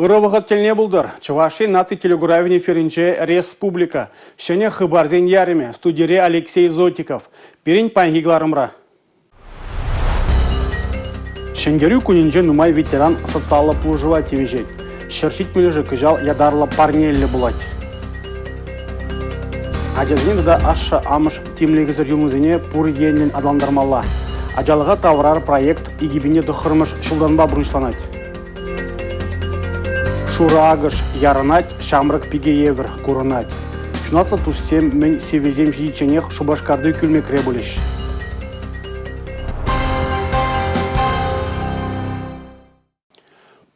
Ырӑ вӑхӑт тӗлне пултӑр. Чӑваш Ен наци телекуравӗн эфирӗнче «Республика». Ҫӗнӗ хыпарсен ярӑмӗ. Студире Алексей Зотиков. Пирӗн паянхи кӑларӑмра. Ҫӗнтерӳ кунӗнче нумай ветеран социаллӑ пулӑшӑва тивӗҫет. 170-шӗ кӑҫал ятарлӑ парнеллӗ пулать. Ачасене тата ашшӗ-амӑш тимлӗхӗсӗр юлнисене пур енлӗн аталантармалла. Ачалӑха тавӑрар проект 2009-мӗш ҫултанпа пурнӑҫланать. Шурӑ акӑш ярӑнать, ҫамрӑк пике евӗр курӑнать. Ҫунатлӑ туссем мӗн сивӗсем ҫитичченех Шупашкарти кӳлмекре пулӗҫ.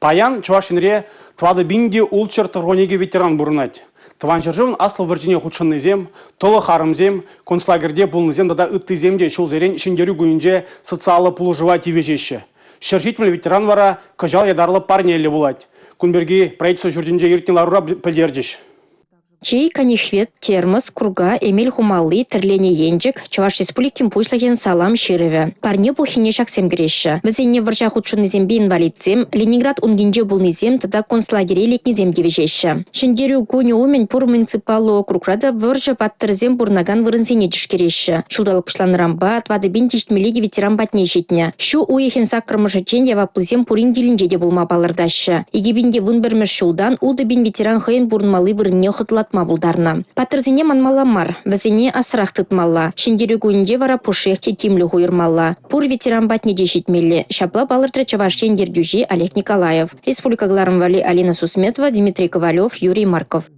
Паян Чӑваш Енре 4692 ветеран пурӑнать. Тӑван ҫӗршывӑн Аслӑ вӑрҫине хутшӑннисем, тӑлӑх арӑмсем, концлагерьте пулнисем тата ыттисем те ҫулсерен Ҫӗнтерӳ кунӗнче социаллӑ пулӑшӑва тивӗҫеҫҫӗ. 170 ветеран вара кӑҫал ятарлӑ парнеллӗ пулать. Кун пирки правительство ҫуртӗнче иртнӗ ларура пӗлтерчӗҫ. Чей, канихвет, термос, курка, эмел хумалли, тӗрленӗ енчӗк, Чӑваш Республикин Пуҫлӑхӗн салам ҫырӑвӗ. Парне пуххине ҫаксем кӗреҫҫӗ. Вӗсене вӑрҫа хутшӑннисемпе инвалидсем, Ленинград ункинче пулнисем тата концлагере лекнисем тивӗҫеҫҫӗ. Ҫӗнтерӳ кунӗ умӗн пур муниципаллӑ округра та вӑрҫӑ паттӑрӗсем пурӑнакан вырӑнсене тишкереҫҫӗ. Ҫулталӑк пуҫланнӑранпа 4072 ветеран патне ҫитнӗ. Ҫу уйӑхӗн саккӑрмӗшӗччен яваплисем пурин килӗнче те пулма палӑртаҫҫӗ. 2011-мӗш ҫултан 6 000 ветеран хӑйӗн пурӑнмалли вырӑнне хӑтлатма пултарнӑ. Паттӑрсене манмалла мар, вӗсене асрах тытмалла. Ҫӗнтерӳ кунӗнче вара пушшех те тимлӗх уйӑрмалла. Пур ветеран патне те ҫитмелле, ҫапла палӑртрӗ Чӑваш Ен ертӳҫи Олег Николаев. Республика кӑларӑм валли Алина Сусметова, Дмитрий Ковалев, Юрий Марков.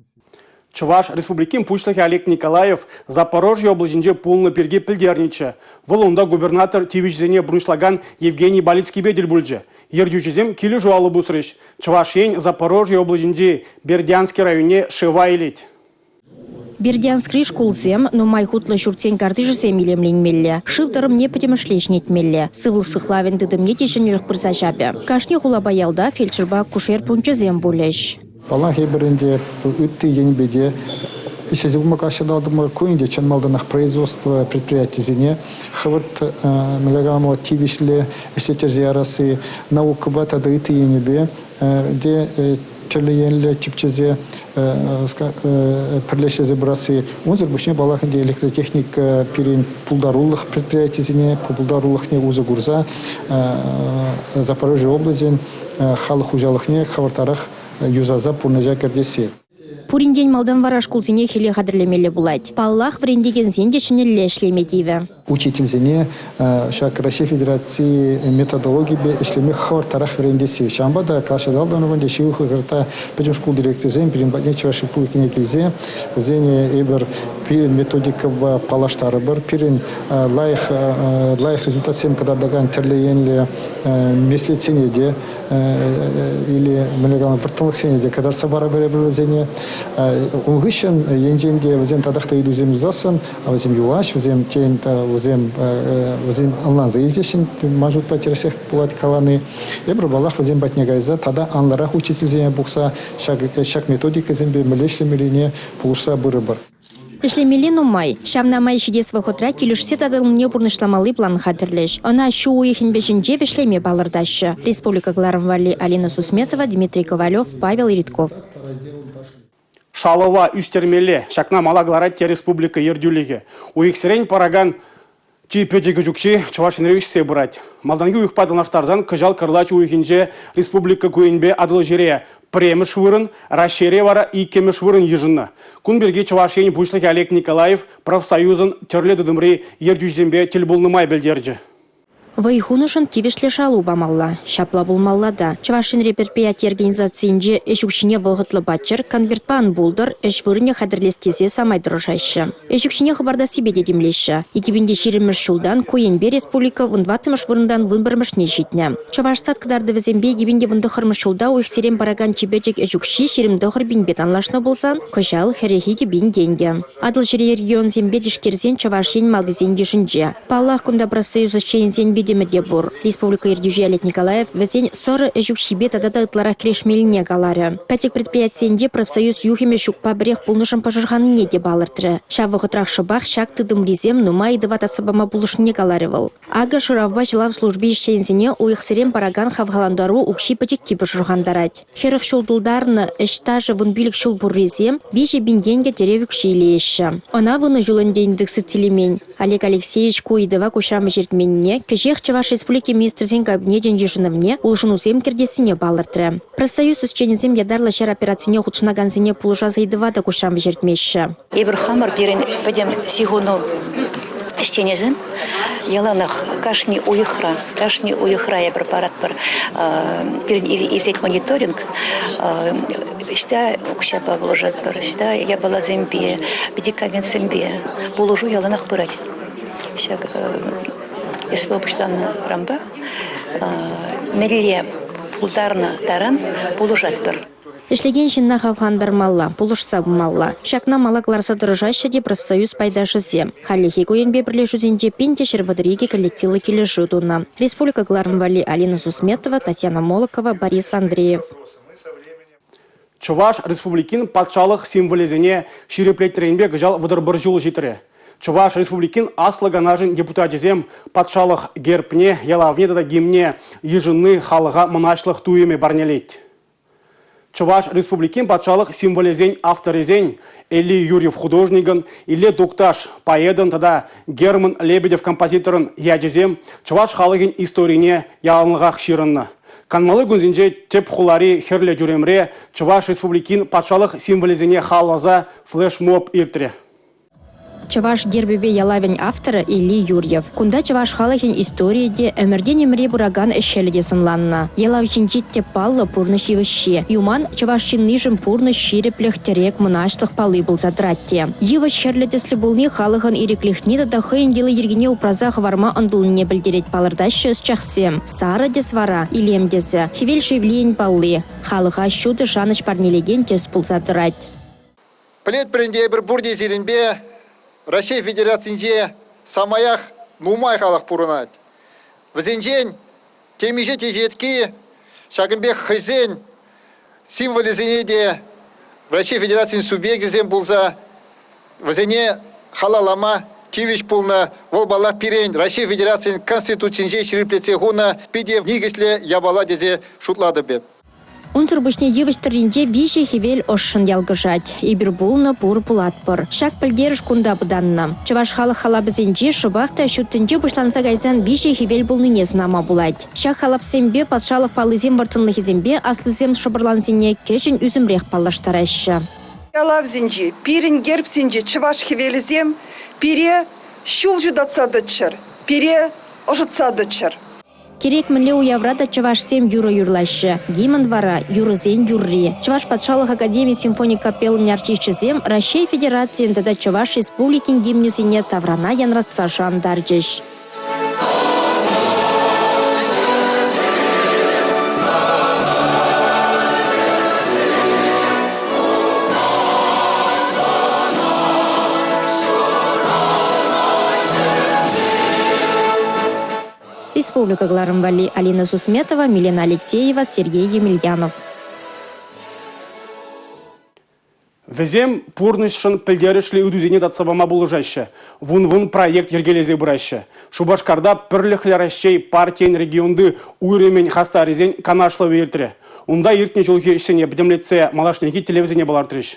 Чӑваш Республикин Пуҫлӑхӗ Олег Николаев Запорожье облаҫӗнче пулнӑ пирки пӗлтернӗччӗ. Вӑл унта губернатор тивӗҫӗсене пурнӑҫлакан Евгений Балицкийпе тӗл пулчӗ. Ертӳҫӗсем килӗшӳ алӑ пусрӗҫ. Чӑваш Ен Запорожье облаҫӗнчи Бердянски районне шыва илет. Бердянскри шкулсем, нумай хутлӑ ҫуртсен картишӗсем илемленмелле, шыв тӑрӑмне пӗтӗмӗшле ҫӗнетмелле, сывлӑх сыхлавӗн тытӑмне те ҫӗнӗлӗх пырса ҫапӗ. Кашни хулапа ялта фельдшерпа акушер пункчӗсем пулӗҫ. Паллах, эпир ӗнтӗ ытти енӗпе те ӗҫлесе пыма калаҫса Ку ӗнтӗ чӑн малтанах производство предприятисене хӑвӑрт мӗнле каламалла тивӗҫлӗ ӗҫлеттерсе ярасси, наукӑпа тата ытти енӗпе те тӗрлӗ енлӗ тӗпчесе пӗрле ӗҫлесе пырасси. Унсӑр пуҫне, паллах, ӗнтӗ электротехника пирӗн пултарулӑх предприятисене пултарулӑхне усӑ курса Запорожье облаҫӗн халӑх хуҫалӑхне хӑвӑртрах юсаса пурнӑҫа кӗртесси. Пуринчен малтан вара шкулсене хӗле хатӗрлемелле пулать. Паллах, вӗрентекенсен те ҫӗнӗлле ӗҫлеме тивӗ. Учительсене ҫак Раҫҫей Федераци методологипе ӗҫлеме хӑвӑртрах вӗрентесси. Ҫавӑнпа та калаҫса татӑлнӑ ӗнтӗ ҫывӑх вӑхӑтра пӗтӗм шкул директорӗсем пирӗн патне Чӑваш Республикине килсе вӗсене эпир пирӗн методикӑпа паллаштарӑпӑр, пирӗн лайӑх лайӑх результатсем кӑтартакан тӗрлӗ енлӗ меслетсене те или мӗнле калам вӑрттӑнлӑхсене те кӑтартса парӑпӑр эпир вӗсене. Ун хыҫҫӑн енчен те вӗсен татах та ыйтусем тусассӑн, вӗсем юлаҫ, вӗсем тен вӗсем вӗсем ӑнланса илсессӗн ман шутпа тӗрӗсех пулать калани. Эпир паллах вӗсем патне кайса тата анлӑрах учительсене пухса ҫак ҫак методикӑсемпе мӗнле ӗҫлемеллине пулӑшса пырӑпӑр. Ӗҫлемелли нумай. Ҫавна май ҫитес вӑхӑтра килӗшсе татӑлнине пурнӑҫламалли план хатӗрлӗҫ. Ӑна ҫу уйӑхӗн вӗҫӗнче вӗҫлеме палӑртаҫҫӗ. Республика кӑларӑм валли Алина Сусметова, Дмитрий Ковалев, Павел Иритков. Шалӑва ӳстермелле. Ҫакна мала кӑларать те республика ертӳлӗхӗ. Уйӑхсерен паракан Чи пӗчӗк укҫи Чӑваш Енре ӳссе пырать. Малтанхи уйӑхпа танлаштарсан кӑҫал кӑрлач уйӑхӗнче республика ку енпе Атӑлҫире пӗрремӗш вырӑн, Раҫҫейре вара иккӗмӗш вырӑн йышӑннӑ. Кун пирки Чӑваш Ен Пуҫлӑхӗ Олег Николаев профсоюзӑн тӗрлӗ тытӑмри ертӳҫисемпе тӗл пулнӑ май пӗлтерчӗ. Вӑй хунӑшӑн тивӗҫлӗ шалу памалла. Ҫапла пулмалла та. Чӑваш Енри предприяти организацийӗнче ӗҫ укҫине вӑхӑтлӑ паччӑр, конвертпа ан пултӑр, ӗҫ вырӑнӗ хатӗрлес тесе самай тӑрӑшаҫҫӗ. Ӗҫ укҫине хӑпартассипе те тимлеҫҫӗ. 2020-мӗш ҫултан ку енпе республика 14-мӗш вырӑнтан 11-мӗшне ҫитнӗ. Чӑвашстат кӑтартӑвӗсемпе 2019-мӗш ҫулта уйӑхсерен паракан чи пӗчӗк ӗҫ укҫи 29 пинпе танлашнӑ пулсан, кӑҫал 42 пин тенкӗ. Атӑлҫири регионсемпе тишкерсен Чӑваш Ен малтисен йышӗнче. Паллах, кунта профсоюз ӗҫченӗсен витӗм. витӗмӗ те пур. Республика ертӳҫи Олег Николаев вӗсен сӑрӑ ӗҫ укҫипе тата та ытларах кӗрешмеллине каларӗ. Пӗчӗк предприятисенче профсоюз юхӑмӗ ҫукпа пӗрех пулнӑшӑн пӑшӑрханнине те палӑртрӗ. Ҫав вӑхӑтрах шӑпах ҫак тытӑмрисем нумай ыйтӑва татса пама пулӑшнине каларӗ вӑл. Акӑ шыравпа ҫӑлав служби ӗҫченӗсене уйӑхсерен паракан хавхалантару укҫи пӗчӗкки пӑшӑрхантарать. 40 ҫул тултарнӑ, ӗҫ стажӗ 15 ҫул пуррисем 3 пин тенкӗ тӗрев укҫи илеҫҫӗ. Ӑна вунӑ ҫул ӗнтӗ индексацилемен. Олег Алексеевич ку ыйтӑва куҫран вӗҫертменнине, кӗҫех Чӑваш Республикин Министрсен Кабинечӗн йышӑнӑвне улшӑнусем кӗртессине палӑртрӗ. Профсоюз ӗҫченӗсем ятарлӑ ҫар операцине хутшӑнакансене пулӑшас ыйтӑва та куҫран вӗҫертмеҫҫӗ. Эпир хамӑр пирӗн пӗтӗм ҫыхӑну ӗҫченӗсем яланах кашни уйӑхра, кашни уйӑхра эпир паратпӑр. Пирӗн иртет мониторинг. Ӑҫта укҫапа пулӑшатпӑр, ӑҫта япаласемпе, медикаментсемпе. Пулӑшу яланах пырать. Ҫак СВО пуҫланнӑранпа мӗнле пултарнӑ таран пулӑшатпӑр. Ӗҫлекен ҫынна хавхалантармалла, пулӑшса пымалла. Ҫакна мала кӑларса тӑрӑшаҫҫӗ те профсоюз пайташӗсем. Хальлӗхе ку енпе пӗрлешӳсенче 1132 коллективлӑ килӗшӳ тунӑ. Республика кӑларӑм валли Алина Сусметова, Татьяна Молокова, Борис Андреев. Чӑваш Республикин патшалӑх символӗсене ҫирӗплетнӗренпе кӑҫал 31 ҫул ҫитрӗ. Чӑваш Республикин Аслӑ Канашӗн депутачӗсем патшалӑх гербне, ялавне тата гимне йышӑнни халӑха мӑнаҫлӑх туйӑмӗ парнелет. Чӑваш Республикин патшалӑх символӗсен авторӗсен Элли Юрьев художникӑн, Илле Тукташ поэтӑн тата Герман Лебедев композиторӑн ячӗсем чӑваш халӑхӗн историне яланлӑхах ҫырӑннӑ. Канмалли кунсенче тӗп хулари Хӗрлӗ тӳремре Чӑваш Республикин патшалӑх символӗсене халалласа флешмоб иртрӗ. Чӑваш гербӗпе ялавӗн авторӗ Элли Юрьев. Кунта чӑваш халӑхӗн историйӗ те, ӗмӗртен ӗмӗре пыракан ӗҫ-хӗлӗ те сӑнланнӑ. Ялав ҫинчи тӗп паллӑ – пурнӑҫ йывӑҫҫи. Юман чӑваш ҫыннишӗн пурнӑҫ, ҫирӗплӗх, тӗрек, мӑнаҫлӑх палли пулса тӑрать те. Йывӑҫ хӗрлӗ тӗслӗ пулни халӑхӑн ирӗклӗхне тата хӑйӗн йӑли-йӗркине упраса хӑварма ӑнтӑлнине пӗлтерет, палӑртаҫҫӗ ӑсчахсем. Сарӑ тӗс вара – илем тӗсӗ, хӗвел шевлийӗн палли. Халӑха ҫутӑ шанӑҫ парнелекен тӗс пулса тӑрать. Пӗлетпӗр ӗнтӗ эпир пурте сирӗнпе Раҫҫей Федерацинче самаях нумай халӑх пурӑнать. Вӗсенчен темиҫе теҫетки ҫакӑн пек хӑйсен символӗсене те Раҫҫей Федерацийӗн субъекчӗсем пулса вӗсене халаллама тивӗҫ пулнӑ. Вӑл, паллах, пирӗн Раҫҫей Федерацийӗн Конституцинче ҫирӗплетсе хунӑ питӗ никӗслӗ япала тесе шутлатӑп эп. Унсӑр пуҫне йывӑҫ тӑрринче виҫӗ хӗвел ӑшшӑн ялкӑшать. Эпир пулнӑ, пур пулатпӑр. Ҫак пӗлтерӗш кунта пытаннӑ. Чӑваш халӑх халапӗсенче шӑпах та ҫут тӗнче пуҫланса кайсан виҫӗ хӗвел пулнине сӑнама пулать. Ҫак халапсемпе патшалӑх паллисен вӑрттӑнлӑхӗсемпе аслисем шӑпӑрлансене кӗҫӗн ӳсӗмрех паллаштараҫҫӗ. Ялавсенче, пирӗн гербсенче чӑваш хӗвелӗсем пире ҫул ҫутатса тӑччӑр, пире ӑшӑтса тӑччӑр. Кирек мӗнле уявра та чӑвашсем юрӑ юрлаҫҫӗ. Гимн вара – юрӑсен юрри. Чӑваш патшалӑх академи симфони капеллин артисчӗсем Раҫҫей Федерацийӗн тата Чӑваш Республикин гимнӗсене таврана янратса шантарчӗҫ. Республика кӑларӑм валли Алина Сусметова, Милена Алексеева, Сергей Емельянов. Вӗсем пурнӑҫшӑн пӗлтерӗшлӗ ыйтусене татса пама пулӑшаҫҫӗ. Вун-вун проект йӗркелесе пыраҫҫӗ. Шупашкарта Пӗрлӗхлӗ Раҫҫей партийӗн регионти уйрӑмӗн хастарӗсен канашлӑвӗ иртрӗ. Унта иртнӗ ҫулхи ӗҫсене пӗтӗмлетсе малашнехи тӗллевсене палӑртрӗҫ.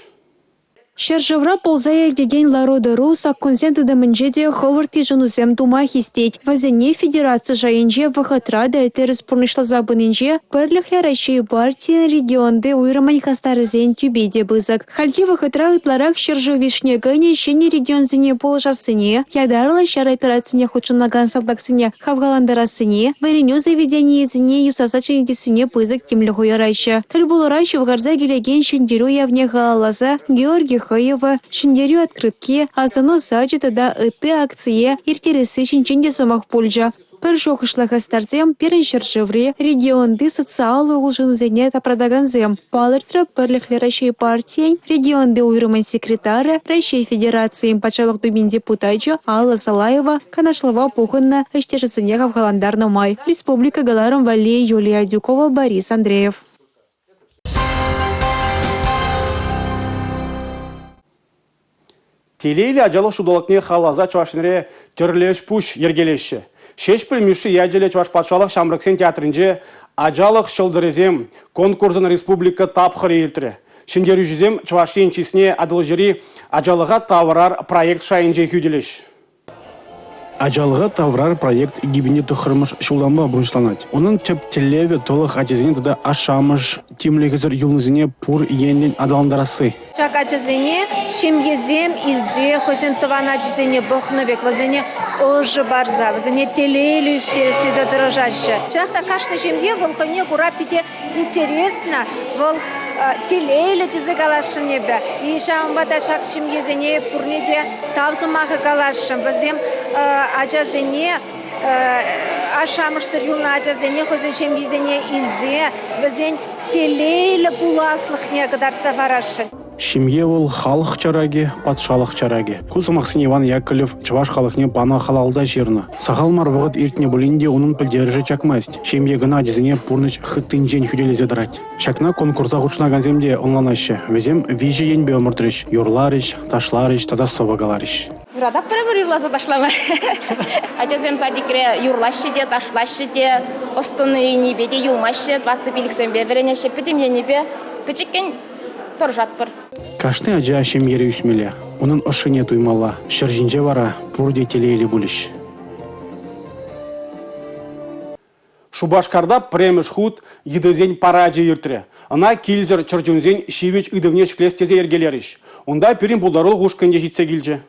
Ҫӗршывра пулса иртекен лару-тӑру саккунсен тытӑмӗнче те хӑвӑрт йышӑнусем тума хистет. Вӗсене федераци шайӗнче вӑхӑтра та тӗрӗс пурнӑҫласа пынинче Пӗрлӗхлӗ Раҫҫей партийӗн регионти уйрӑмӗн хастарӗсен тӳпи те пысӑк. Хальхи вӑхӑтра ытларах ҫӗршыв йышне кӗнӗ ҫӗнӗ регионсене пулӑшассине, ятарлӑ ҫар операцине хутшӑнакан салтаксене хавхалантарассине, вӗренӳ заведенийӗсене юсаса ҫӗнетессине пысӑк тимлӗх уйӑраҫҫӗ. Тӗл пулура ҫывхарса килекен Ҫӗнтерӳ уявне халалласа Георгий хӑйӑвӗ, Ҫӗнтерӳ открытки, Асӑну сачӗ тата ытти акцие ирттересси ҫинчен те сӑмах пулчӗ. Пӗр шухӑшлӑ хастарсем пирӗн ҫӗршыври, регионти социаллӑ улшӑнусене тапратакансем, палӑртрӗ Пӗрлӗхлӗ Раҫҫей партийӗн регионти уйрӑмӗн секретарӗ, Раҫҫей Федерацийӗн Патшалӑх Думин депутачӗ Алла Салаева канашлӑва пухӑннӑ ӗҫтешӗсене хавхалантарнӑ май. Республика кӑларӑм валли Юлия Адюкова, Борис Андреев. Телейлӗ ачалӑх ҫулталӑкне халалласа Чӑваш Енре тӗрлӗ ӗҫ-пуҫ йӗркелеҫҫӗ. Ҫеҫпӗл Мишши ячӗллӗ Чӑваш патшалӑх ҫамрӑксен театрӗнче «Ачалӑх ҫӑлтӑрӗсем» конкурсӑн республика тапхӑрӗ иртрӗ. Ҫӗнтерӳҫӗсем Чӑваш Ен чысне Атӑлҫири «Ачалӑха тавӑрар» проект шайӗнче хӳтӗлӗҫ. Ачалӑха тавӑрар проект 2009-мӗш ҫултанпа пурнӑҫланать. Унӑн тӗп тӗллевӗ – тӑлӑх ачасене тата ашшӗ-амӑш тимлӗхӗсӗр юлнисене пур енлӗн аталантарасси. Ҫак ачасене ҫемьесем илсе хӑйсен тӑван ачисене пӑхнӑ пек вӗсене ӑшӑ парса, вӗсене телейлӗ ӳстерес тесе тӑрӑшаҫҫӗ. Чӑнах та кашни ҫемье вӑл хӑйне кура питӗ интересно, вӑл телейлӗ тесе каласшӑн эпӗ. И ҫавӑнпа та ҫак ҫемьесене пурне те тав сӑмахӗ каласшӑн. Вӗсем ачасене ашшӗ-амӑшсӗр юлнӑ ачасене хӑйсен ҫемйисене илсе вӗсен телейлӗ пуласлӑхне кӑтартса парасшӑн. Ҫемье вӑл халӑх чаракӗ, патшалӑх чаракӗ. Ку сӑмахсене Иван Яковлев чӑваш халӑхне панӑ халалта ҫырнӑ. Сахал мар вӑхӑт иртнӗ пулин те унӑн пӗлтерӗшӗ чакмасть. Ҫемье кӑна ачасене пурнӑҫ хыттинчен хӳтӗлесе тӑрать. Ҫакна конкурса хутшӑнакансем те ӑнланаҫҫӗ. Вӗсем виҫӗ енпе ӑмӑртрӗҫ: юрларӗҫ, ташларӗҫ тата сӑвӑ каларӗҫ. Юрататпӑр эпир юрласа ташлама. Ачасем садикре юрлаҫҫӗ те, ташлаҫҫӗ те, ӑс-тӑн енӗпе те юлмаҫҫӗ, тӑваттӑ-пилӗксемпе вӗренеҫҫӗ. Пӗтӗм енӗпе пӗчӗккӗн тӑрӑшатпӑр. Кашни ача ҫемьере ӳсмелле, унӑн ӑшшине туймалла. Ҫӗр ҫинче вара пурте телейлӗ пулӗҫ. Шупашкарта пӗрремӗш хут йытӑсен парачӗ иртрӗ. Ӑна килсӗр чӗр чунсен ҫивӗч ыйтӑвне ҫӗклес тесе йӗркелерӗҫ. Унта пирӗн пултарулӑх ушкӑнӗ те ҫитсе килчӗ.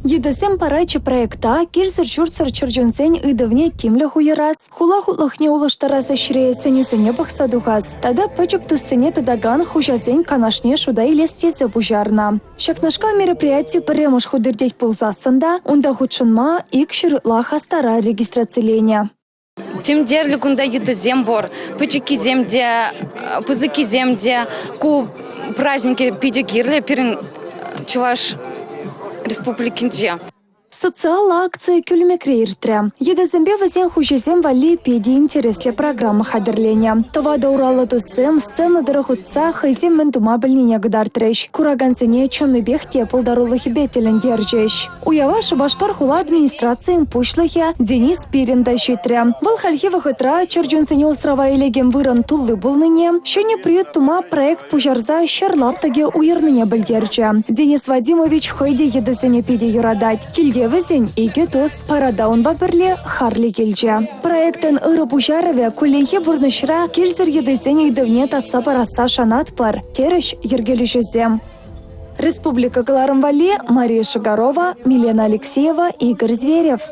Йытӑсем парачӗ проекта килсӗр-ҫуртсӑр чӗрчунсен ыйтӑвне тимлӗх уйӑрас, хула хутлӑхне улӑштарас ӗҫре сӗнӳсене пӑхса тухас тата пӗчӗк туссене тытакан хуҫасен канашне шута илес тесе пуҫарнӑ. Ҫакнашкал мероприяти пӗрремӗш хут иртет пулсассӑн та унта хутшӑнма 200 ытла хастара регистрациленӗ. Тем тӗрлӗ кунта йытӑсем пур, пӗчӗккисем те, пысӑккисем те. Ку праҫнике питӗ кирлӗ пирӗн Чӑваш Республикинче. Социаллӑ акци кӳлмекре иртрӗ. Йытӑсемпе вӗсен хуҫисем валли питӗ интереслӗ программа хатӗрленӗ. Тӑватӑ ураллӑ туссем сцена тӑрӑх утса хӑйсем мӗн тума пӗлнине кӑтартрӗҫ. Куракансене чӑннипех те пултарулӑхӗпе тӗлӗнтерчӗҫ. Уява Шупашкар хула администрацийӗн пуҫлӑхӗ Денис Спирин та ҫитрӗ. Вӑл хальхи вӑхӑтра чӗрчунсене усрава илекен вырӑн тулли пулнине, ҫӗнӗ приют тума проект пуҫарса ҫӗр лаптӑкӗ уйӑрнине пӗлтерчӗ. Денис Вадимович хӑй те йытӑсене питӗ юратать. Килте вӗсен икӗ тус, парада унпа пӗрле Харли килчӗ. Проектӑн ырӑ пуҫарӑвӗ кулленхи пурнӑҫра килсӗр йытӑсен ыйтӑвне татса парасса шанатпӑр, терӗҫ йӗркелӳҫӗсем. Республика кӑларӑм валли Мария Шигарова, Милена Алексеева, Игорь Зверев.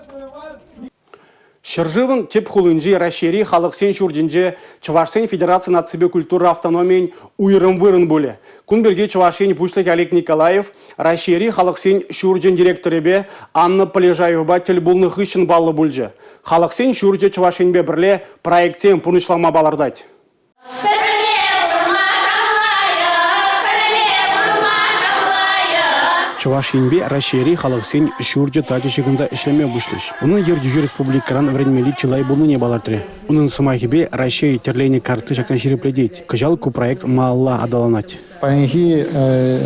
Ҫӗршывӑн тӗп хулинчи Раҫҫейри халӑхсен ҫуртӗнче Чӑвашсен федераци наципе культура автономийӗн уйрӑм вырӑн пулӗ. Кун пирки Чӑваш Ен Пуҫлӑхӗ Олег Николаев Раҫҫейри халӑхсен ҫурчӗн директорӗпе Анна Полежаевӑпа тӗл пулнӑ хыҫҫӑн паллӑ пулчӗ. Халӑхсен ҫурчӗ Чӑваш Енпе пӗрле проектсем пурнӑҫлама палӑртать. Чӑваш Енпе Раҫҫейри халӑхсен ҫурчӗ тачӑ ҫыхӑнса ӗҫлеме пуҫлӗҫ. Унӑн ертӳҫи республикӑран вӗренмелли чылай пулнине палӑртрӗ. Унӑн сӑмахӗпе Раҫҫей тӗрленӗ картти ҫакна ҫирӗплетет. Кӑҫал ку проект малалла аталанать. Паянхи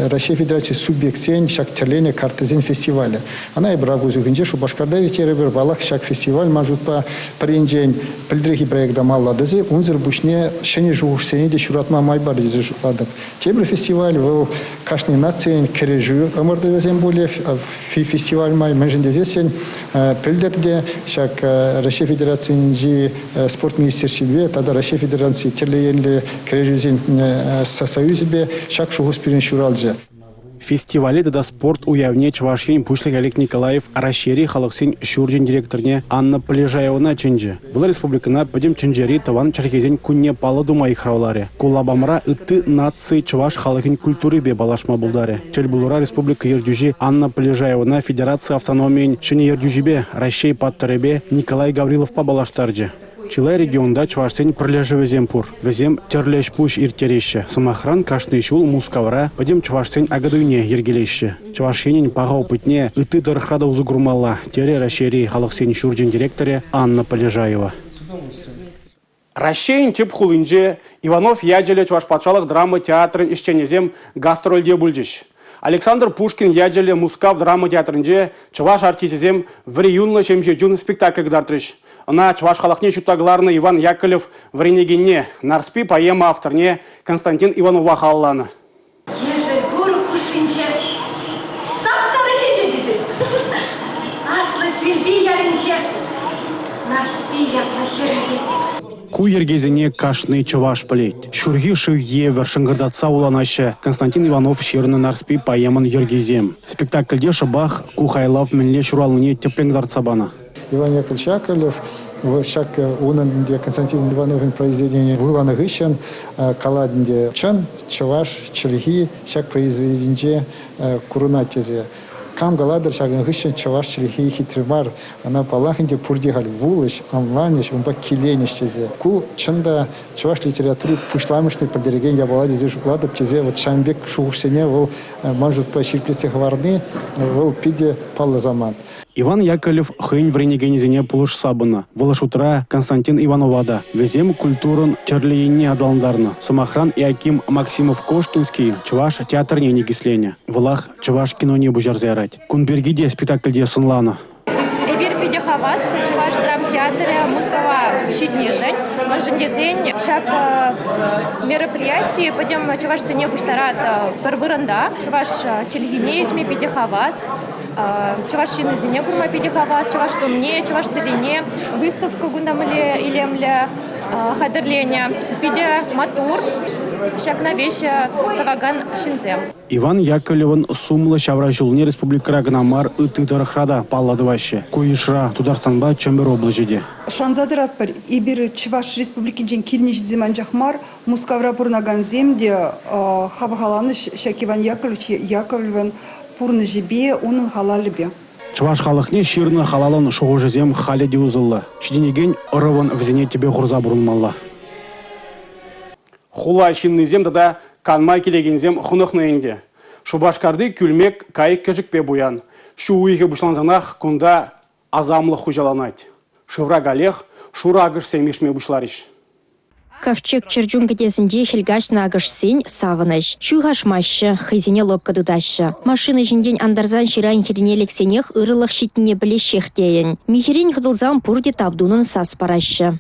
Раҫҫей Федераци субъектсен ҫак тӗрленӗ карттисен фестивалӗ. Ӑна эпир август уйӑхӗнче Шупашкарта ирттерӗпӗр. Паллах, ҫак фестиваль ман шутпа пӗр енчен пӗлтӗрхи проекта малалла тӑсӗ, унсӑр пуҫне ҫӗнӗ шухӑшсене те ҫуратма май пар тесе шутлатӑп. Тепӗр фестиваль вӑл кашни нацийӗн кӗрешӳ ӑмӑртӑвӗсем пулӗ фестиваль май. Мӗншӗн тесессӗн пӗлтӗр те ҫак Раҫҫей Федерацийӗнчи спорт министерствипе тата Раҫҫей Федераци тӗрлӗ енлӗ кӗрешӳсен союзӗпе ҫак шухӑш пирӗн ҫуралчӗ. Фестивале тата спорт уявне Чӑваш Ен Пуҫлӑхӗ Олег Николаев Раҫҫейри халӑхсен ҫурчӗн директорне Анна Полежаевӑна чӗнчӗ. Вӑл республикӑна Пӗтӗм тӗнчери тӑван чӗлхесен кунне паллӑ тума йыхравларӗ. Ку лапамра ытти наци чӑваш халӑхӗн культурипе паллашма пултарӗ. Тӗл пулура республика ертӳҫи Анна Полежаевӑна федераци автономийӗн ҫӗнӗ ертӳҫипе, Раҫҫей паттӑрӗпе Николай Гавриловпа паллаштарчӗ. Чылай регионта чӑвашсен пӗрлешӗвӗсем пур. Вӗсем тӗрлӗ ӗҫ-пуҫ ирттереҫҫӗ. Сӑмахран, кашни ҫул Мускавра пӗтӗм чӑвашсен Акатуйне йӗркелеҫҫӗ. Чӑваш Енӗн паха опытне ытти тӑрӑхра та усӑ курмалла, терӗ Раҫҫейри халӑхсен ҫурчӗн директорӗ Анна Полежаева. Раҫҫейӗн тӗп хулинче Иванов ячӗллӗ Чӑваш патшалӑх драма театрӗн ӗҫченӗсем гастрольте пулчӗҫ. Александр Пушкин ячӗллӗ Мускав драма театрӗнче чӑваш артисчӗсем «Вӗри юнлӑ ҫемҫе чун» спектакль кӑтартрӗҫ. Ӑна чӑваш халӑхне ҫутта кӑларнӑ Иван Яковлев вӗренекенне, «Нарспи» поэма авторне Константин Иванова халалланӑ. Ешӗл курӑк хушшинче сап-сарӑ чечек ӳсет. Аслӑ Силпи ялӗнче Нарспи ятлӑ хӗр ӳсет. Ку йӗркесене кашни чӑваш пӗлет. Ҫурхи шыв евӗр шӑнкӑртатса вуланаҫҫӗ Константин Иванов ҫырнӑ «Нарспи» поэмӑн йӗркисем. Спектакльте шӑпах ку хайлав мӗнле ҫуралнине тӗплӗн кӑтартса панӑ. Иван Яковлевич Яковлев ҫак унӑн ӗнтӗ Константин Ивановӑн произведенине вуланӑ хыҫҫӑн калать ӗнтӗ чӑн чӑваш чӗлхи ҫак произведенинче курӑнать тесе. Кам калатӑр ҫакӑн хыҫҫӑн чӑваш чӗлхи хитре мар, ӑна паллах ӗнтӗ пурте халь вулӗҫ, ӑнланӗҫ, унпа киленӗҫ тесе. Ку чӑн та чӑваш литератури пуҫламӑшне пӗлтерекен япала тесе шутлатӑп тесе вот ҫавӑн пек шухӑшсене вӑл ман шутпа ҫирӗплетсе хӑварни вӑл питӗ паллӑ самант. Иван Яковлев хӑйӗн вӗренекенӗсене пулӑшса пынӑ. Вӑл шутра Константин Иванова та. Вӗсем культурӑн тӗрлӗ енне аталантарнӑ. Сӑмахран, Иоаким Максимов-Кошкинский чӑваш театрне никӗсленӗ. Вӑлах чӑваш киноне пуҫарса ярать. Кун пирки те спектакльте сӑнланӑ. Эпир питӗ хавас Чӑваш драмтеатрӗ Мускава ҫитнишӗн. Мӗншӗн тесен ҫак мероприяти пӗтӗм чӑвашсене пуҫтарать пӗр вырӑнта. Чӑваш чӗлхине илтме питӗ хавас. Чӑваш ҫыннисене курма питӗ хавас, чӑваш тумне, чӑваш тӗррине. Выставка кунта мӗнле илемлӗ хатӗрленӗ. Питӗ маттур ҫакна веҫ тӑвакан ҫынсем. Иван Яковлевӑн сумлӑ ҫавра ҫулне республикӑра кӑна мар, ытти тӑрӑхра та паллӑ тӑваҫҫӗ. Ку йышра Тутарстанпа Чӗмпӗр облаҫӗ те. Шанса тӑратпӑр, эпир Чӑваш Республикинчен килнӗ ҫынсем анчах мар, Мускавра пурӑнакансем те хавхаланӗҫ ҫак Иван Яковлевич Яковлевӑн пурнӑҫӗпе, унӑн халалӗпе. Чӑваш халӑхне ҫырнӑ халалӑн шухӑшӗсем халӗ те усӑллӑ. Ҫитӗнекен ӑрӑвӑн вӗсене тӗпе хурса пурӑнмалла. Хула ҫыннисем тата канма килекенсем хӑнӑхнӑ ӗнтӗ. Шупашкарти кӳлмек кайӑк-кӗшӗкпе пуян. Ҫу уйӑхӗ пуҫлансанах кунта асамлӑх хуҫаланать. Шывра каллех шурӑ акӑшсем ишме пуҫларӗҫ. Ковчег чӗрчун кӗтесӗнче хӗл каҫнӑ акӑшсен савӑнӑҫ. Ҫуйхашмаҫҫӗ, хӑйсене лӑпкӑ тытаҫҫӗ. Машина ҫинчен антарсан ҫыран хӗррине лексенех ырӑлӑх ҫитнине пӗлеҫҫех тейӗн. Михӗрен хӑтӑлсан пурте тав тунӑн сас параҫҫӗ.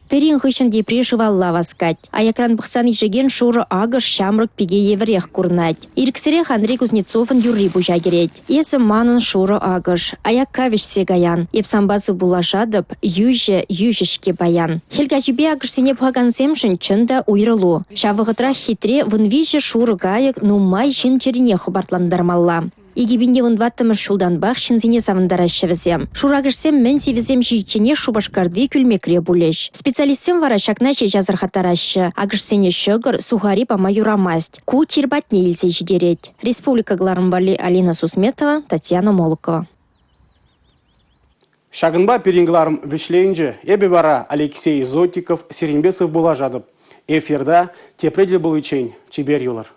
Пӗрин хыҫҫӑн тепри шывалла васкать. Аякран пӑхсан ишекен шурӑ акӑш ҫамрӑк пике евӗрех курӑнать. Ирӗксӗрех Андрей Кузнецовӑн юрри пуҫа кӗрет. «Эсӗ манӑн шурӑ акӑш, аякка вӗҫсе каян. Эп санпа сывпуллашатӑп, йӳҫӗ, йӳҫӗ-ҫке паян». Хӗл каҫипе акӑшсене пӑхакансемшӗн чӑн та уйрӑлу. Ҫав вӑхӑтрах хитре 13 шурӑ кайӑк нумай ҫын чӗрине хӑпартлантармалла. 2014-мӗш ҫултанпах ҫынсене савӑнтараҫҫӗ вӗсем. Шуракӑшсем мӗн сивӗсем ҫитичченех Шупашкарти кӳлмекре пулӗҫ. Специалистсем вара ҫакна ҫеҫ асӑрхаттараҫҫӗ. Акӑшсене ҫӑкӑр, сухари пама юрамасть. Ку чир патне илсе ҫитерет. Республика кӑларӑм валли Алина Сусметова, Татьяна Молокова. Ҫакӑнпа пирӗн кӑларӑм вӗҫленчӗ. Эпӗ вара, Алексей Зотиков, сирӗнпе сывпуллашатӑп. Эфирта тепре тӗл пуличчен чипер юлӑр.